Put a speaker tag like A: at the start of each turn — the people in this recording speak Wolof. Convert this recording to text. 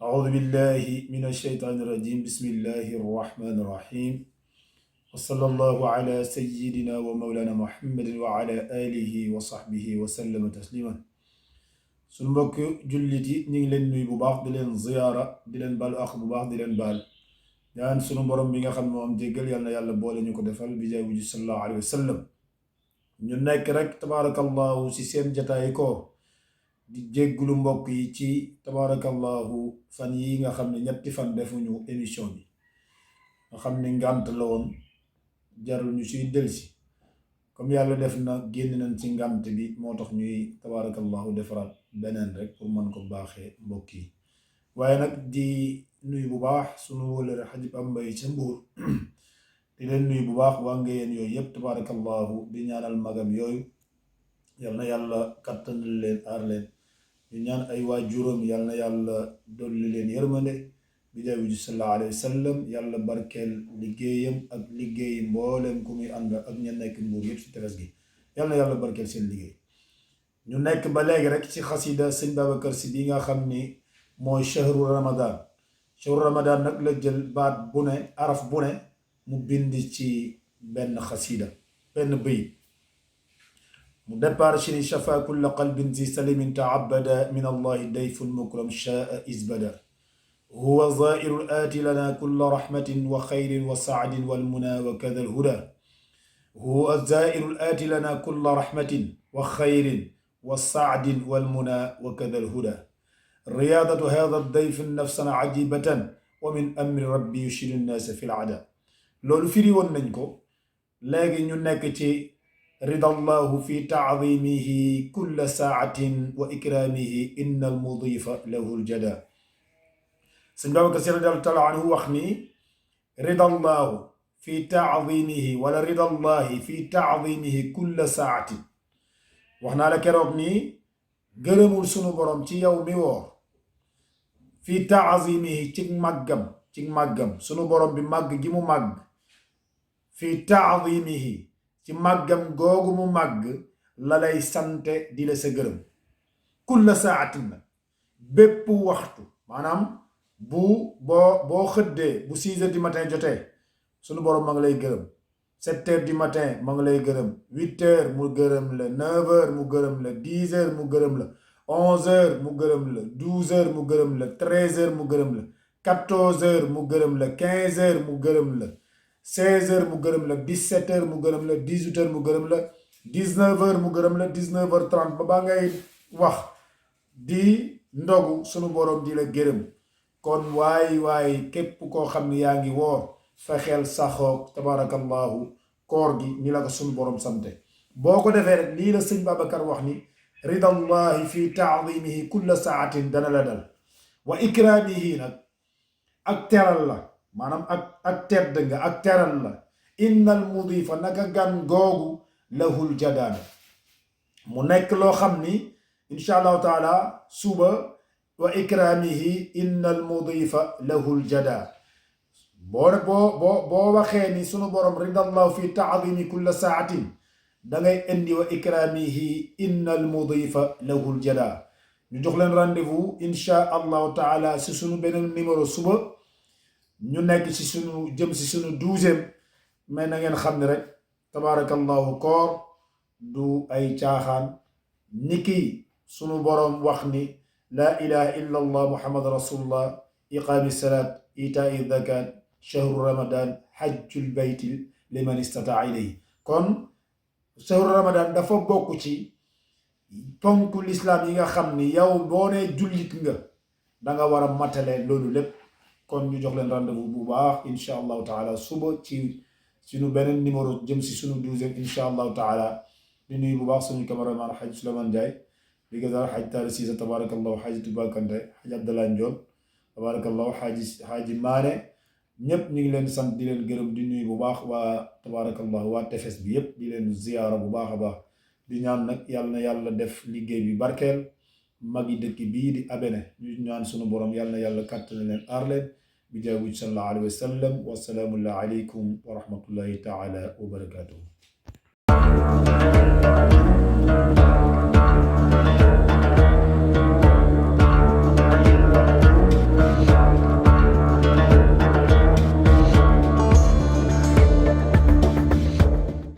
A: أعوذ بالله من الشيطان الرجيم بسم الله الرحمن الرحيم وصلى الله على سيدنا ومولانا محمد وعلى آله وصحبه وسلم تسليما sunu mbokk jullit yi ñu ngi leen nuyu bu baax di leen ziyaara di leen baal ak bu baax di leen baal ñaan sunu borom bi nga xam ne moo am jéggal yal na yàlla boole ñu ko defal bi jaay wuju sallallahu alayhi wa sallam ñu nekk rek tabaarakallahu si seen jataay koor di jéggulu mbokk yi ci tabaarakallahu fan yi nga xam ne ñetti fan defuñu émission bi nga xam ne ngànt la woon jarul ñu suy delsi comme yàlla def na génn nañ ci ngànt bi moo tax ñuy tabaarakallahu defaraat beneen rek pour mën ko baaxee mbokk yi waaye nag di nuyu bu baax sunu wëlëre xajib am mbay ca Mbuur di leen nuyu bu baax waa ngeen yooyu yëpp tabaarakallahu di ñaanal magam yooyu yal na yàlla kattanal leen aar leen ñu ñaan ay waajuram yal na yàlla dolli leen yërmande bi jaay bi sallallahu alayhi wa sallam yàlla barkeel liggéeyam ak liggéey mbooleem ku muy ànd ak ña nekk Mbuur yëpp ci tefes gi yal na yàlla barkeel seen liggéey ñu nekk ba léegi rek ci xasida sëñ Babacar Si bi nga xam ni mooy shahru ramadan shahru ramadan nag la jël baat bu ne araf bu ne mu bind ci benn xasida benn bayit mu départ ci ni shafa kulla qalbin zi salimin taabada min allahi dayfun mukram shaa isbada huwa zairu aati lana kulla rahmatin wa xayrin wa saadin walmuna wa kada alhuda huwa zairu aati lana kulla rahmatin wa xayrin wa saadin walmuna wa kada alhuda riyaadatu hada dayf nafsan ajibatan wa min amri rabbi yushiru nnaasa fi lada loolu firi woon nañ ko léegi ñu nekk ci ridallahu fi taadimihi kulla saatin wa ikramihi inna almudifa lahu ljada sëñ Babacar Si radiallahu taala anhu wax ni ridallahu fi taadimihi wala ridallahi fi taadimihi kulla saatin wax naa la keroog ni gërëmul sunu borom ci yow mi woor fi taadimihi ci màggam sunu borom bi màgg gi mu màgg fi taadimihi ci màggam googu mu màgg la lay sante di la sa gërëm kulla saatin na bépp waxtu maanaam boo xëddee bu 6 heures du matin jotee sunu borom ma ngi lay gërëm 7 heures du matin ma ngi lay gërëm 8 heures mu gërëm la 9 heures mu gërëm la 10 heures mu gërëm la 11 heures mu gërëm la 12 heures mu gërëm la 13 heures mu gërëm la 14 heures mu gërëm la 15 heures mu gërëm la 16 heures mu gërëm la 17 heures mu gërëm la 18 heures mu gërëm la 19 heures mu gërëm la 19 heures 30 ba baa ngay wax di ndogu sunu borom di la gërëm kon waay képp koo xam ne yaa ngi woor fexeel saxoog tabarakallahu koor gi ni la ko sunu borom sante boo ko defee rek lii la sëñ Babacar wax ni ridallahi fi taadimihi kulla saatin dana la dal wa ikramihi nag ak teral la maanaam ak tedd nga ak teral la innal mudifa naka gan googu lahul jadaana mu nekk loo xam ni insha allahu taala suba wa ikramihi innal mudifa lahul jada boo waxee ni sunu borom ridallahu fi taadimi kulla saatin da ngay indi wa ikramihi innal mudifa lahul jada ñu jox leen rendez-vous insha allahu taala si sunu beneen numéro suba ñu nekk ci sunu jëm si sunu 12e mais na ngeen xam ne rek tabaarakallahu koor du ay caaxaan niki sunu boroom wax ni laa ilaha illa allah muhammad rasulullah iqaami salaat itaa zakat shahru ramadan hajjul bayti liman istataa ilayhi kon shahru ramadan dafa bokk ci ponku lislaam yi nga xam ni yow boo nee jullit nga danga war a matale loolu lépp kon ñu jox leen rendez-vous bu baax insha allahu taala suba ci suñu beneen numéro jëm si suñu 12e insha allahu taala di nuyu bu baax suñu cameraman xaj Souleymane Ndiaye di gazal xaj Talla Cissé tabarakallahu xaj Touba Kanté xaj Abdallah Ndiol tabarakallahu xaaji Maane ñépp ñu ngi leen sant di leen gërëm di nuyu bu baax waa tabarakallahu waa tefes bi yépp di leen ziyaara bu baax a baax di ñaan nag yàlla na yàlla def liggéey bi barkeel magi dëkk bii di abene ñu ñaan sunu borom yàlla na yàlla kàttana leen aar leen bi jaabu sallallahu alayhi wa sallam wa salaamu alaykum wa rahmatullahi taala wa barakatuhu